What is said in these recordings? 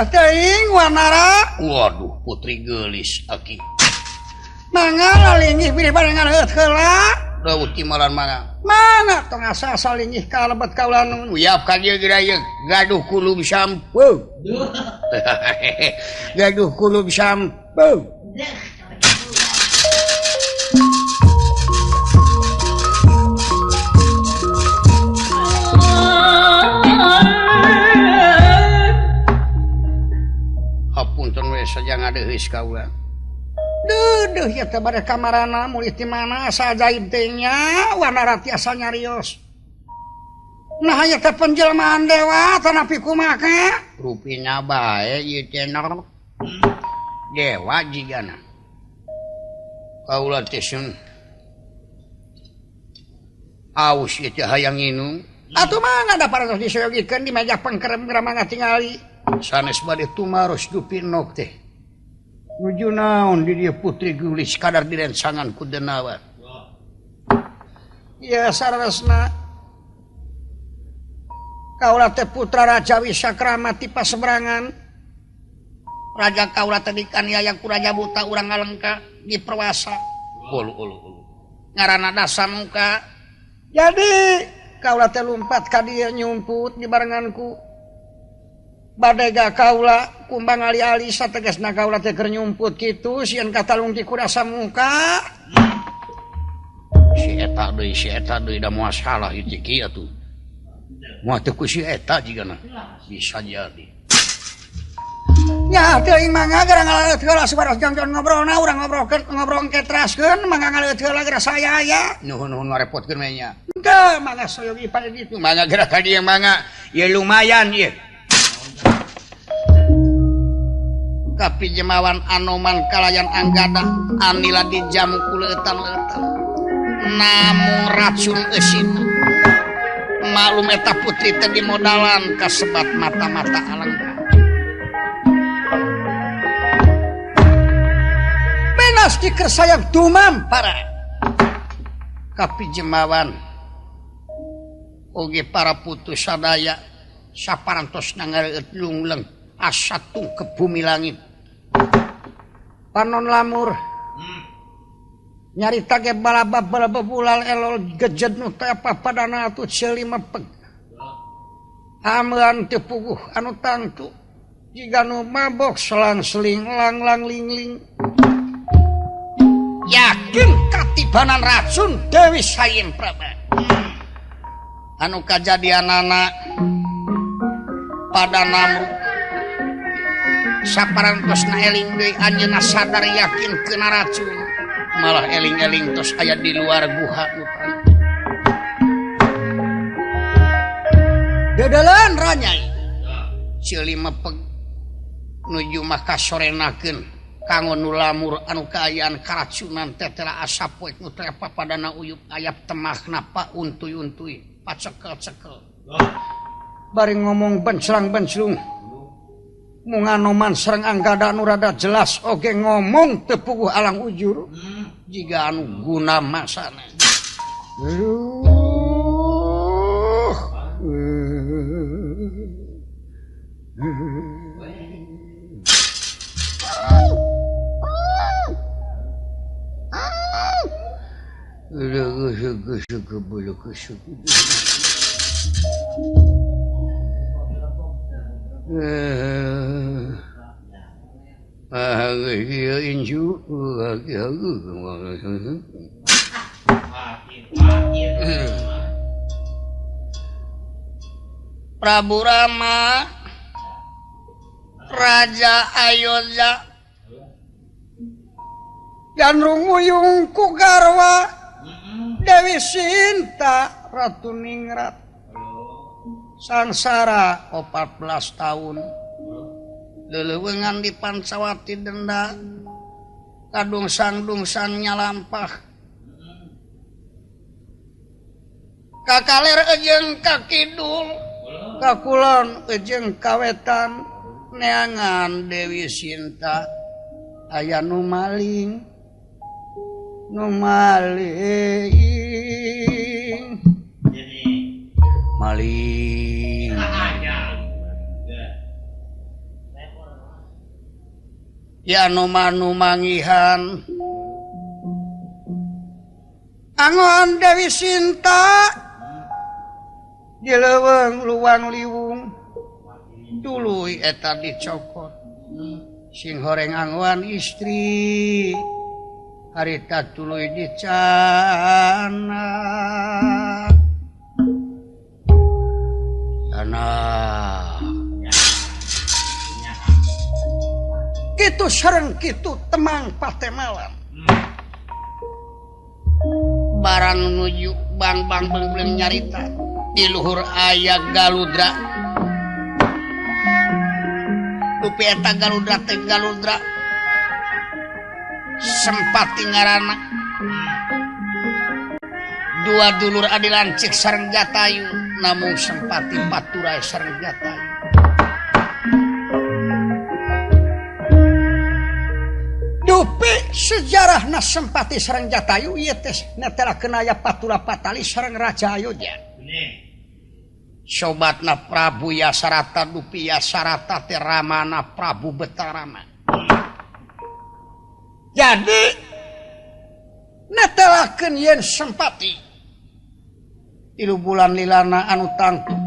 Wegah teuing wanara. Waduh putri geulis aki. Mangga lalinggih bilih bade ngaleut heula. Dawuh timalan mangga. Mangga tong asa-asa linggih ka lebet kaula nu. Uyap ka dieu geura ieu gaduh kulub sampeung. Gaduh kulub sampeung. Hapunten we saja ngadeuheus ka urang. Duh ya teh bade kamarana mulih ti mana asa ajaib teh nya wanara tiasa nyarios. Nah aya teh penjelmaan dewa tanapi kumaha? Rupina bae ieu teh dewa jigana. Kaula teh sun aus ieu teh hayang nginum. Atuh mangga da parantos disayogikeun di meja pengkerem geura mangga tingali. Sanes bade tumaros dupi nok teh. Nuju naon di dieu putri geulis kadar direncangan ku denawa. Ya sararesna kaula teh putra Raja Wisakrama ti paseberangan. Raja kaula teh dikaniaya ku Raja Buta urang ngalengka di Perwasa. Ulu ulu ulu. Ngaranna Dasamuka. Jadi kaula teh lumpat ka dieu nyumput dibarenganku. Badega kaula kumbang ali-ali sategasna kaula teh keur nyumput kitu sieun katalung ti ku Dasamuka. Si eta deui da moal salah ieu teh kieu atuh. Moal teh ku si eta jigana. Bisa jadi. Nya teuing mangga geura ngaleut heula supados jongjon ngobrolna urang ngobrolkeun ngobrol ketraskeun mangga ngaleut heula geura saya aya. Nuhun-nuhun ngarepotkeun we nya. Henteu mangga soyogi pada ditu. Mangga geura ka dieu mangga. Ieu lumayan ieu. Kapi jemawan Anoman kalayan Anggada anila dijamu ku leutan-leutan namung racun eusina maklum eta putri teh dimodalan kasebat mata-mata alengka benas dikersayang dumam para kapi jemawan oge para putu sadaya saparantos nangareut lungleng asatu ke bumi langit. Panon lamur nyarita ge balabab balabab ulal elol gejed nu teh apa padana atuh ceuli mepeg amean teu puguh anu tangtu jiga nu mabok selang seling lang lang ling ling yakin katibanan racun Dewi Sayem Praba anu kajadianana pada namu saparantos na eling deui anjeunna sadar yakin kena racun malah eling-eling tos aya di luar guha nu dedelan ranyai ceuli mepeg nuju mah kasorenakeun kanggo nu lamur anu kaayaan karacunan tetela asap poek nu teh papadana uyup ayap temahna pauntuy-untuy pacekel-cekel bari ngomong benclang-benclung mung Anoman sareng Anggada nu rada jelas oge ngomong teu puguh alang ujur jiga anu guna masana. Prabu Rama Raja Ayodya Gandrung Muyung ku garwa Dewi Sinta Ratu Ningrat sangsara 14 tahun leleuweungan di Pancawati denda kadungsang-dungsang nyalampah kakaler jeung ka kidul kakulon jeung kawetan neangan Dewi Sinta aya nu maling nu maling maling Ya nu manu mangihan angon Dewi Sinta di leuweung luang liwung tuluy eta dicokot sing horeng anggoan istri harita tuluy dicana ana kitu sareng kitu temang patemalan barang nuju bang-bang beng-beng nyarita di luhur aya galudra dupi eta galudra teh galudra sempati ngaranna dua dulur adi lancik sareng Jatayu namung sempati paturai sareng Jatayu. Dupi sejarahna sempati sareng Jatayu ieu teh netelakeun aya patura patali sareng Raja Ayodya. Sobatna Prabu Yasarata dupi Yasarata teh ramana Prabu Betarama. Jadi netelakeun yen sempati 3 bulan lilana anu tangtu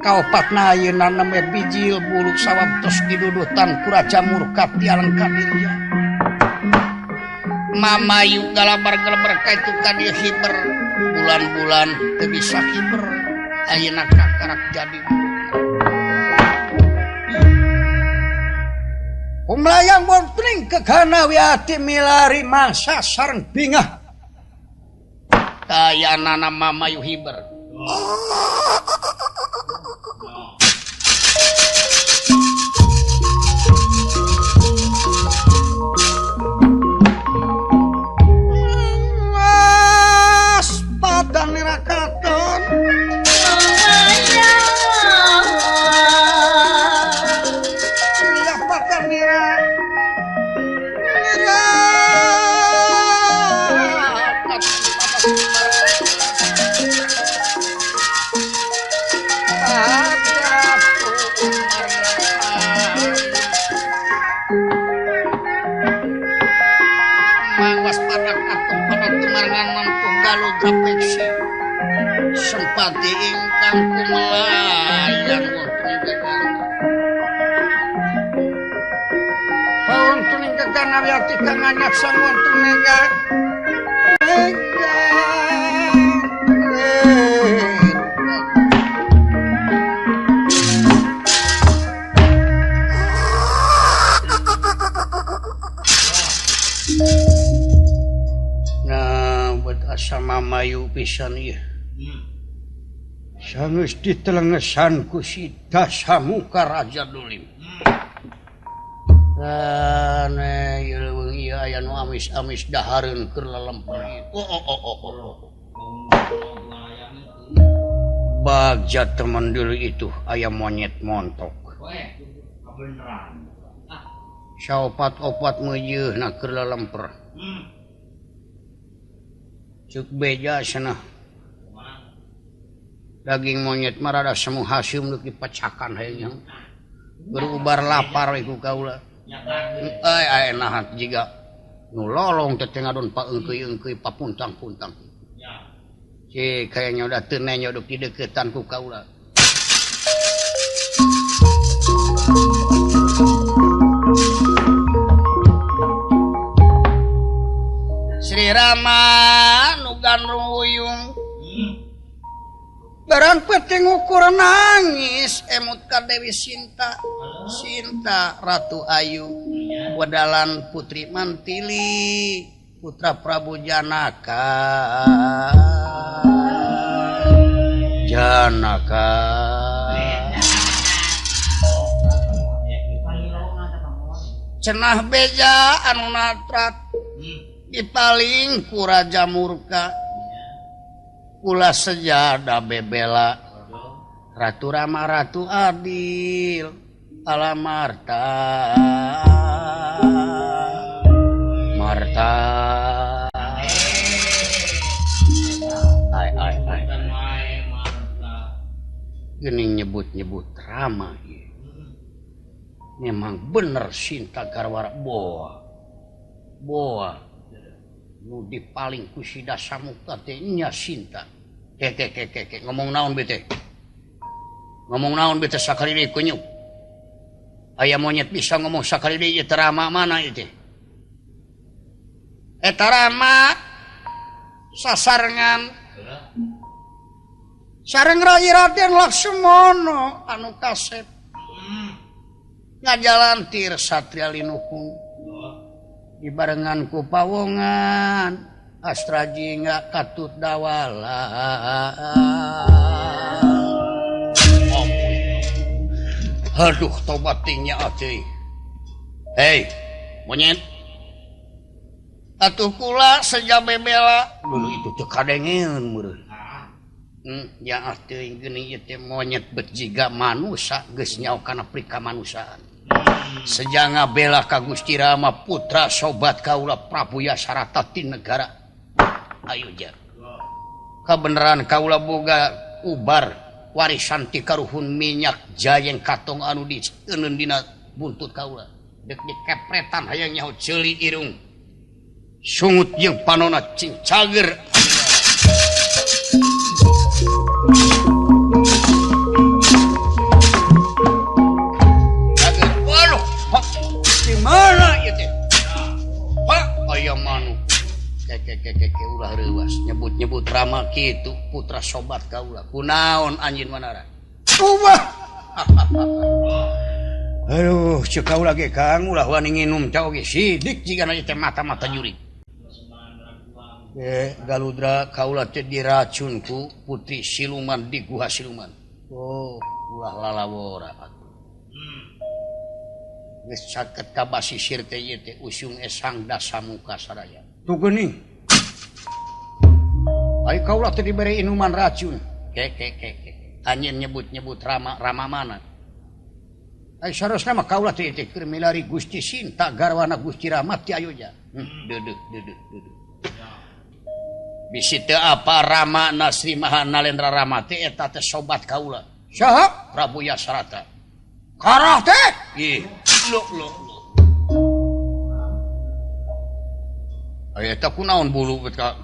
kaopatna ayeuna nembe bijil bulu sawab tos didudutan ku Raja Murka ti Alengkadirja. Mamayu galabar-galabar kaitu ka dieu hiber bulan-bulan teu bisa hiber ayeuna kakarak jadi kumlayang bontring kekana wiati milari mangsa sareng bingah kayanana mamayu hiber. Mas padang nirakaton sempati ingkang kumelayang wonten ing gegana wiyati kang anyat sang wonten mega. Nah, buat asa mamayu pisan ieu. Sanggeus ditelengesan ku si Dasamuka Raja Dulim. Ane ieu leuweung ieu aya nu amis-amis dahareun keur lelemper. Oh oh oh oh. Bagja teman dulu itu aya monyet montok. Saopat-opat meujeuhna keur lelemper. Cuk beja cenah. Daging monyet mah rada semu haseum deuk dipecakan hayang. Berubar lapar we ku kaula. Euy aya nahan jiga nu lolong teh ngadon paeungkeuy-eungkeuy papuntang-puntang. Cik kayaknya udah teu nenyo deuk dideukeutan ku kaula. Sri Rama nu gandrung barang penting ukur nangis emut ka Dewi Sinta Sinta Ratu Ayu wedalan Putri Mantili Putra Prabu Janaka Janaka cenah beja anu natrat dipaling ku Raja Murka kula sejadah bebela Ratu Rama Ratu Adil Alamarta Marta ai ai ai geuning nyebut-nyebut Rama ieu. Memang bener Sinta garwara boa. Boa. Nu dipaling ku si Dasamuka teh nya Sinta. Ke ke ke ke ke ngomong naon bete. Ngomong naon bete sakali deui kunyuk. Aya monyet bisa ngomong sakali deui ieu teh Rama mana ieu teh. Eta Rama sasarengan sareng Rai Raden Laksmana anu kasep. Ngajalantir Satria Linuhung dibarengan ku pawongan Astra Jingga katut dawala. Aduh tobat tingnya atuh. Hei, monyet. Atuh kula seja bebela. Dulu itu teu kadengeun meureun. Ya atuh geuning ieu teh monyet bet jiga manusa geus nyaho kana prika manusaan. Seja ngabela ka Gusti Rama putra sobat kaula Prabu Yasarata ti negara. Ayo jar. Kabeneran kaula boga ubar warisan ti karuhun minyak jayeng katong anu diteundeun dina buntut kaula. Deuk dikepretan hayang nyaho ceuli irung. Sungut jeung panona cing cager. Cager. Waduh, Pak. Di mana ieu teh? Pak, aya manuk. Keke ulah reuwas nyebut-nyebut Rama kitu putra sobat kaula. Kunaon anjeun manara? Ubah. Aduh, ceuk kaula ge Kang ulah wani nginum teh oge sidik jigana ieu teh mata-mata jurig. Galudra kaula teh diracun ku putri siluman di guha siluman. Oh, ulah lalawora atuh. Geus caket ka basisir teh ieu teh usung esang Dasamuka saraya. Tuh geuning. Ai kaula teh dibere inuman racun. Ke ke ke ke. Anjeun nyebut-nyebut Rama, Rama mana? Ai sarosna mah kaula teh teh keur milari Gusti Sinta garwana Gusti Rama ti Ayoja. Deudeuh deudeuh deudeuh. Bisi teu apa Rama Nasri Maha Nalendra Rama teh eta teh sobat kaula. Saha? Prabu Yasarata. Karah teh? Ih, lo lo lo. Aya eta kunaon bulu ka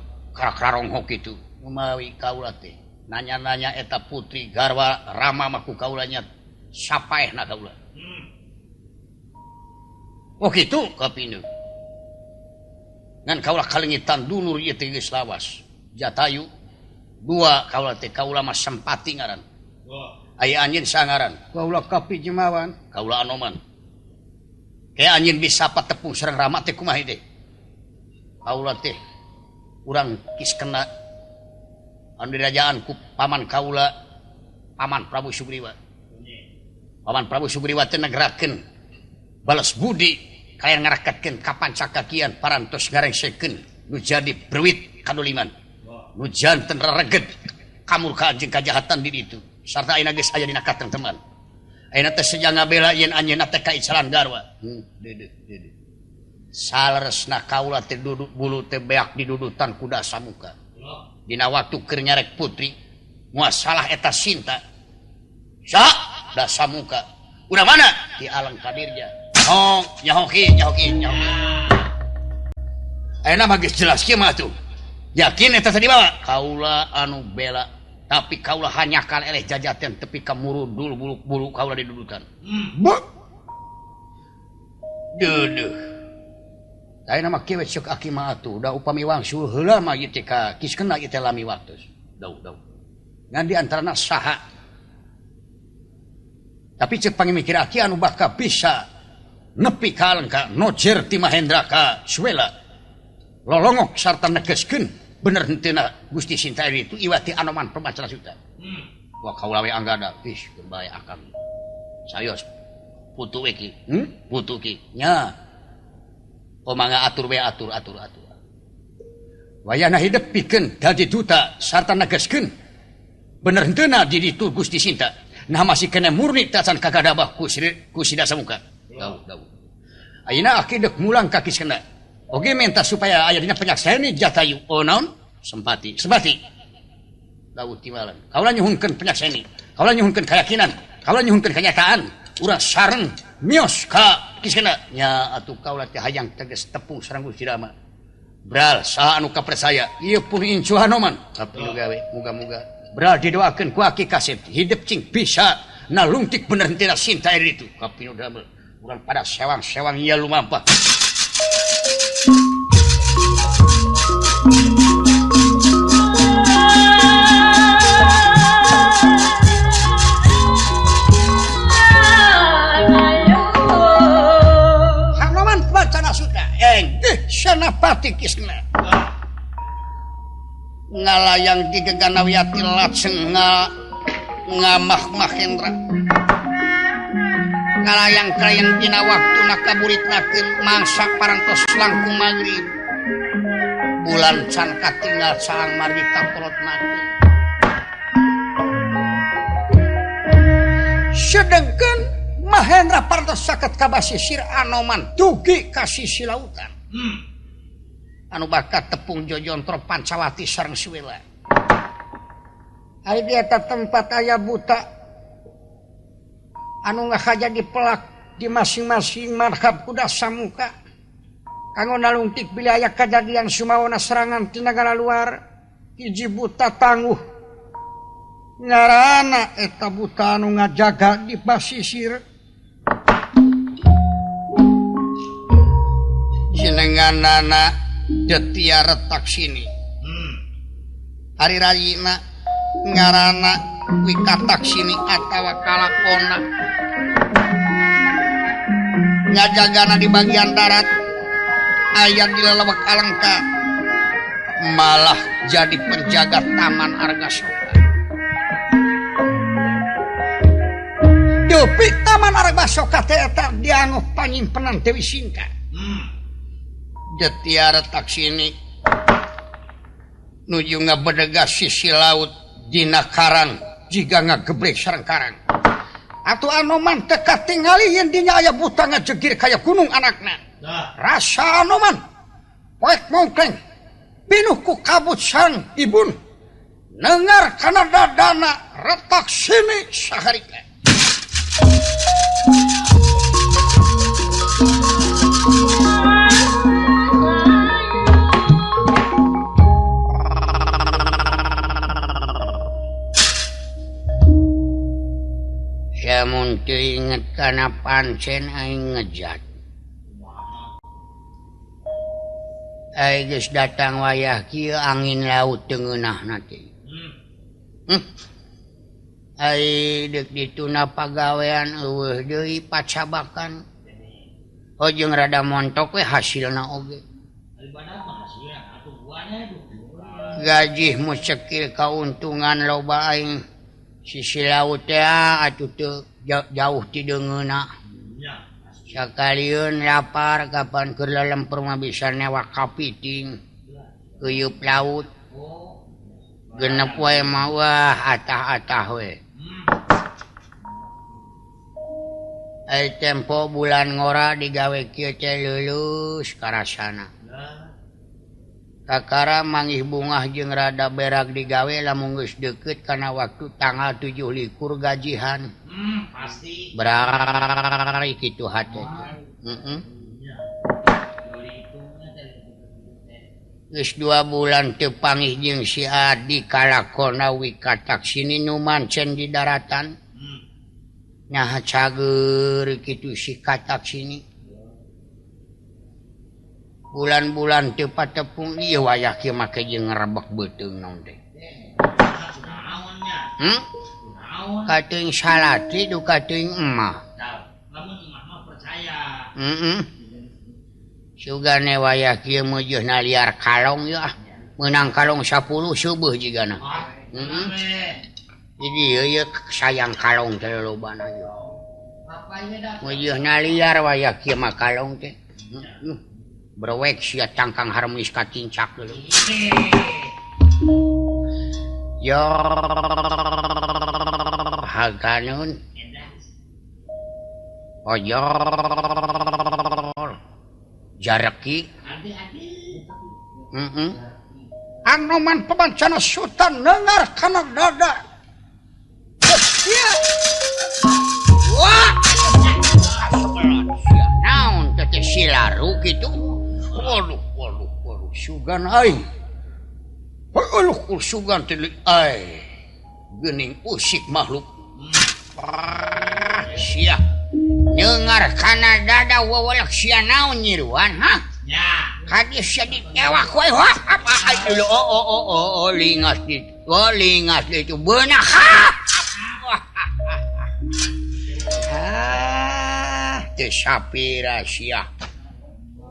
karonghok kitu. Kumawi kaula teh nanya-nanya eta putri garwa Rama mah ku kaulanya sapaehna kaula. Oh kitu kapindeuh. Ngan kaula kalengitan dulur ieu teh geus lawas. Jatayu dua kaula teh kaula mah Sempati ngaran. Aya anjeun sangaran. Kaula Kapi Jemawan, kaula Anoman. Kayak anjeun bisa patepung sareng Rama teh kumaha teh? Kaula teh urang kiskena anu dirajaan ku paman kaula paman Prabu Sugriwa. Paman Prabu Sugriwa teh negerakeun balas budi kalian ngaraketkeun kapancakakian parantos ngarengsekeun nu jadi berwit kaduliman. Nu janten rereget kamurkaan jeung kajahatan di ditu. Sarta ayeuna geus aya dina katengteman. Ayeuna teh seja ngabela yen anjeunna teh kaicalan garwa. Deudeuh deudeuh. Saleresna kaula teh duduk bulu teh beak didudutan ku Dasamuka. Dina waktu keur nyarek putri moal salah eta Sinta. Sa Dasamuka. Urang mana? Di Alang Kadirja. Hong, nyaho ki, nyaho ki, nyaho ki. Ayeuna mah geus jelas kieu mah atuh. Yakin eta teh dibawa? Kaula anu bela, tapi kaula hanyakal eleh jajaten tepi ka murudul buluk-buluk kaula didudutan. Deudeuh. Ayeuna mah kieu we ceuk aki mah atuh, da upami wangsul heula mah ieu teh ka kiskena ieu teh lami waktu. Dau dau. Ngan di antarana saha. Tapi ceuk pangmikir aki anu bakal bisa nepi ka Alengka nojer ti Mahendra ka Suwela. Lolongok sarta negeskeun bener henteu Gusti Sinta itu iwati Anoman Permacala Suta. Wah kaula we anggada, ih bae akang. Sayos putu we ki. Putu ki. Nya. Oh mangga atur we atur atur atur. Wayahna hidep pikeun dadi duta sarta negeskeun bener henteu di ditu Gusti Sinta. Nah masih kena murni tacan kagadabah ku si Dasamuka. Dau dau. Ayeuna aki deuk mulang ka Kiskena. Oge minta supaya aya dina penyakseni Jatayu. Oh naon? Sempati. Sempati. Dau timalan. Kaula nyuhunkeun penyakseni. Kaula nyuhunkeun keyakinan. Kaula nyuhunkeun kenyataan. Urang sareng Mios ka Kiskena nya atuh kaula teh hayang tegas tepung sareng Gusti Rama. Bral saha anu kapercaya ieu pun incu Hanoman tapi nu gawe muga-muga bral didoakeun ku Aki Kasep hidup cing bisa nalungtik bener henteu Sinta itu kapi nu damel urang pada sewang-sewang ieu lumampah. Senapati Kisna ngalayang di Geganawiyati lajeng ngamah Mahendra ngalayang kayang dina waktuna kaburitnakeun mangsa parantos langkung magrib bulan can katinggal saang margi kapolotnakeun sedengkeun Mahendra parantos saket ka basisir Anoman dugi ka sisi lautan. Anu bakat tepung jojontro Pancawati sareng Suwela. Ari di eta tempat aya buta anu ngahaja dipelak di masing-masing marhab kuda samuka kanggo nalungtik bila aya kajadian sumawana serangan ti nagara luar hiji buta tangguh ngaranna eta buta anu ngajaga di basisir jenenganana Detia retak sini. Hari rayina ngarana wikatak sini atawa kalakona ngajagana di bagian darat aya di lelewek Alengka malah jadi penjaga Taman Argasoka. Dupi Taman Argasoka teh eta dianguh panyimpenan Dewi Sinta. Detia retak sini nuju ngabedegas sisi laut dina karang jiga ngagebrek sareng karang atuh Anoman teu katingali yen dinya aya buta ngajegir kaya gunung anakna rasa Anoman poek mongkleng pinuh ku kabut sareng ibun nengar kana dadana retak sini saharita. Lamun teu inget kana pancen aing ngejat. Aing geus datang wayah kieu angin laut teu ngeunahna teh. Ai deuk dituna pagawean eueuh deui pacabakan. Hojeung rada montok we hasilna oge. Gajih mucekil kauntungan loba aing. Sisi laut teh atuh teu jauh ti deungeunna. Sakalieun lapar kapan keur lalempur mah bisa newak kapiting. Keuyeup laut. Genep wae mah wah atah-atah we. Ai tempo bulan ngora digawe kieu teh leuleus karasana. Kakara manggih bungah jeung rada berak digawe lamun geus deukeut kana waktu tanggal 27 gajihan. Pasti. Berari kitu hate. Heeh. Geus 2 bulan teu panggih jeung si Adi kalakona wikatak sini nu mancen di daratan. Nyaha cager kitu si katak sini. Bulan-bulan teu patepung ieu wayah kieu make jeung ngerebek beuteung naon teh. Kateuing salati du kateuing emah. Lamun emah mah percaya. Heeh. Sugane wayah kieu meujeuna liar kalong ieu ah. Meunang kalong 10 seubeah jigana. Heeh. Jadi ieu sayang kalong teh lolobana ieu. Meujeuna liar wayah kieu mah kalong teh. Heeh. Berwek sia cangkang harmonis katincak dulu. Yo haganun. Ojol. Jareki. Heeh. Anoman pemancana Sultan nengar kana dada. Ya. Wah. kitu. Waduh waduh waduh sugan aing. Aduh sugan teh ai. Geuning usik makhluk. Sia. Nyengar kana dada wewelek sia naon nyiruan ha? Nya. Hadis sia ditewak we wah apa oh oh oh oh oh lingas di. Oh lingas di itu beunah ha. Ah, teu sapira sia.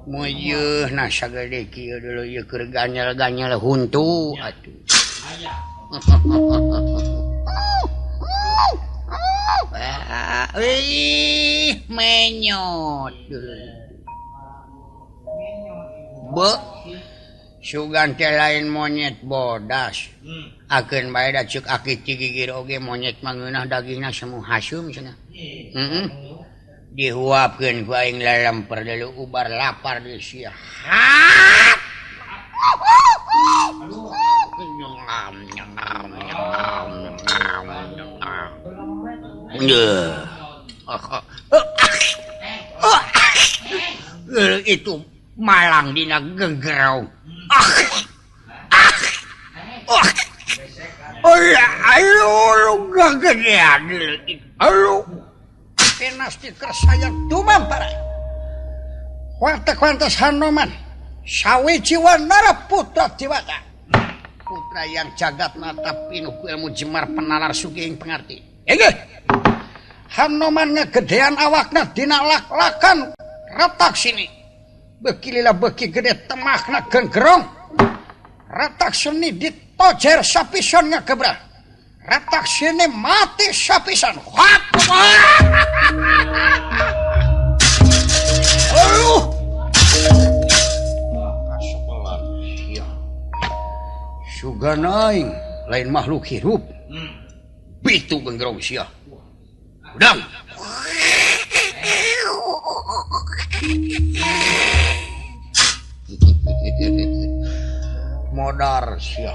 Meujeuna sagede kieu dulu ieu keur ganyal-ganyal huntu atuh. Ih, menyot. Be, sugan teh lain monyet bodas. Akeun bae da ceuk aki cigigir oge monyet mah ngeunah dagingna semu hasum cenah. Heeh. Dihuapkeun ku aing lalemper deuleu ubar lapar deui sia. Itu malang dina gegerau. Ayo gegedean. Ayo pinasti kersaya tumam parai. Kuantas Hanoman sawiji wanara putra Diwata. Putra yang jagat natap pinuh ku ilmu jemar penalar sugih pengarti. Inggih. Hanoman ngegedean awakna dina lak-lakan retak sini. Beki lila beki gede temahna genggerong. Retak sini ditojer sapisan ngegebrah. Retak sini mati sapisan. Hap. Aduh. Kasebelan sia. Sugan aing lain makhluk hirup. Bitu genggerong sia. Udang. Modar sia.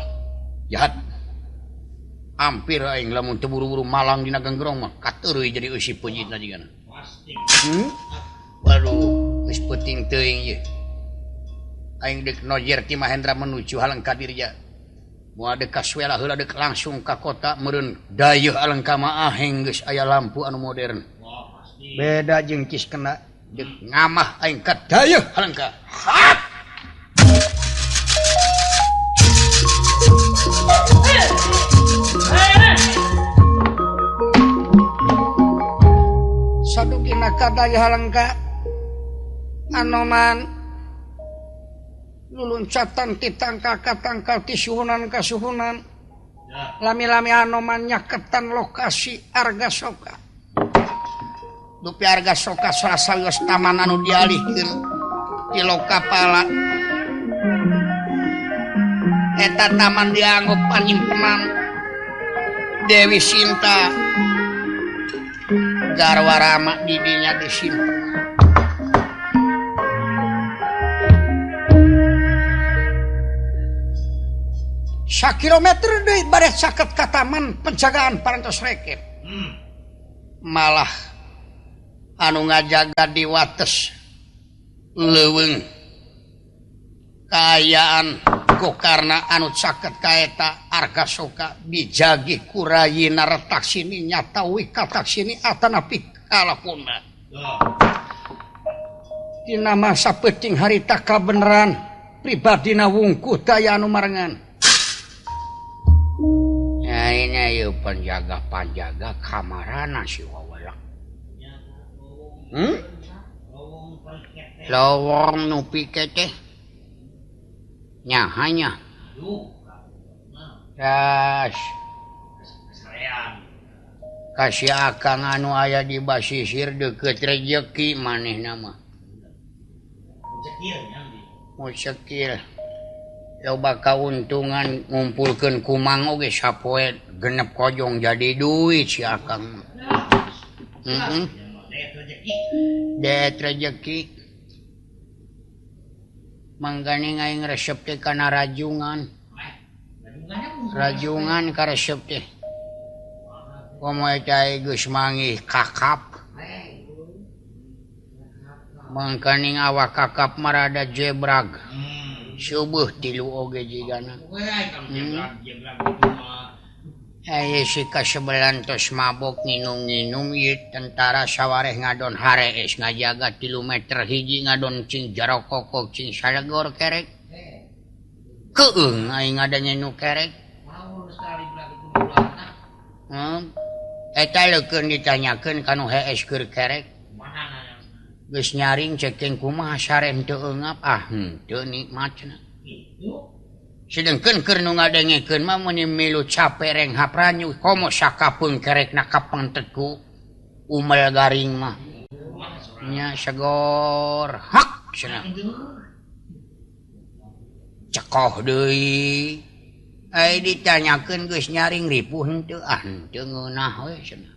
Jahat. Hampir aing lamun teu buru-buru malang dina genggerong mah kateureuy jadi eusi peujitna jigana. Waduh, geus peuting teuing ieu. Aing deuk nojer Ki Mahendra menuju Alengka Dirja. Moal deuk ka Suela heula deuk langsung ka kota meureun dayeuh Alengka mah aheng geus aya lampu anu modern. Beda jeung Ciskena deuk ngamah aing ka dayeuh Alengka. Hap! Sadugina ka dayeuh Alengka Anoman luluncatan ti tangkal ka tangkal ti suhunan ka suhunan. Lami-lami Anoman nyaketan lokasi Argasoka. Dupi Argasoka salasa geus taman anu dialihkeun ti Lokapala. Eta taman dianggo panyimpenan Dewi Sinta. Garwa Rama di dinya disimpen. Sakilometer deui bade caket ka taman penjagaan parantos reket. Malah anu ngajaga di wates leuweung kaayaan Gokarna anu caket ka eta Argasoka dijagi ku rayina retak sini nyata wika sini atanapi kalakuna. Dina masa peuting harita kabeneran pribadina wungku daya anu marengan. Nah ini yuk penjaga-penjaga kamarana si wawalak. Lowong nu pike teh nyahanya. Tas. Kasih akang anu aya di basisir deukeut rejeki manehna mah. Musekil. Loba kauntungan ngumpulkeun kumang oge sapoe genep kojong jadi duit si akang. Heeh. Deet rejeki. Mangganing aing resep teh kana rajungan. Rajungan karesep teh. Komo eta geus manggih kakap. Mangkaning awak kakap marada jebrag. Subuh tilu oge jigana. Aye si kasebelan tos mabok nginum-nginum ieu tentara sawareh ngadon harees ngajaga 3 meter hiji ngadon cing jarokokok cing salegor kerek. Keung aing ngadenge nu kerek. Eta leukeun ditanyakeun ka nu hees keur kerek. Geus nyaring ceking kumaha sare teu eungap ah henteu nikmat cenah. Sedengkeun keur nu ngadengekeun mah meuni milu cape renghap ranyu komo sakapeung kerekna kapentet ku umel garing mah. Nya segor hak cenah. Cekoh deui. Ai ditanyakeun geus nyaring ripuh henteu ah henteu ngeunah we cenah.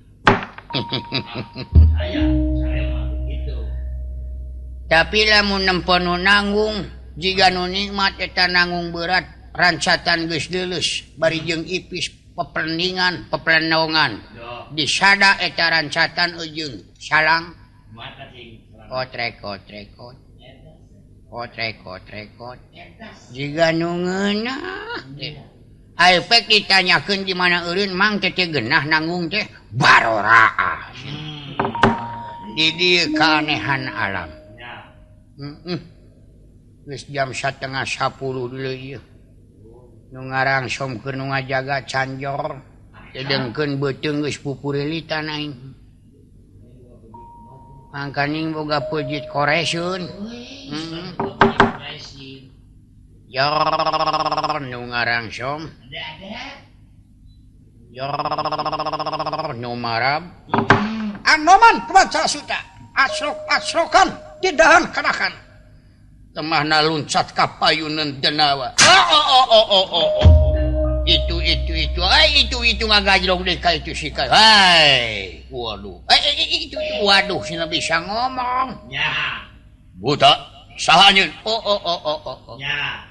Tapi lamun nempo nu nanggung jiga nu nikmat eta nanggung berat rancatan geus leuleus bari jeung ipis peperningan peplendongan disada eta rancatan ujung salang kotrek kotrek kotrek kotrek jiga nu ngeunah ayo pek ditanyakeun di mana eureun mang teh genah nanggung teh baroraah di dieu keanehan alam. Geus jam 9:30 dulu ieu. Nu ngarangsom keur nu ngajaga canjor, sedengkeun beuteung geus pupurilitan aing. Mangkaning boga peujeut koresun. Jor nu ngarangsom. Jor nu marab. Anoman baca suta, asrok-asrokan didahan kanakan. Temahna luncat ka payunan denawa. Oh. Itu. Ai itu ngagajlog deui ka itu si ka. Hai, waduh. Itu waduh sina bisa ngomong. Nya. Buta, saha nyeun? Oh. Nya.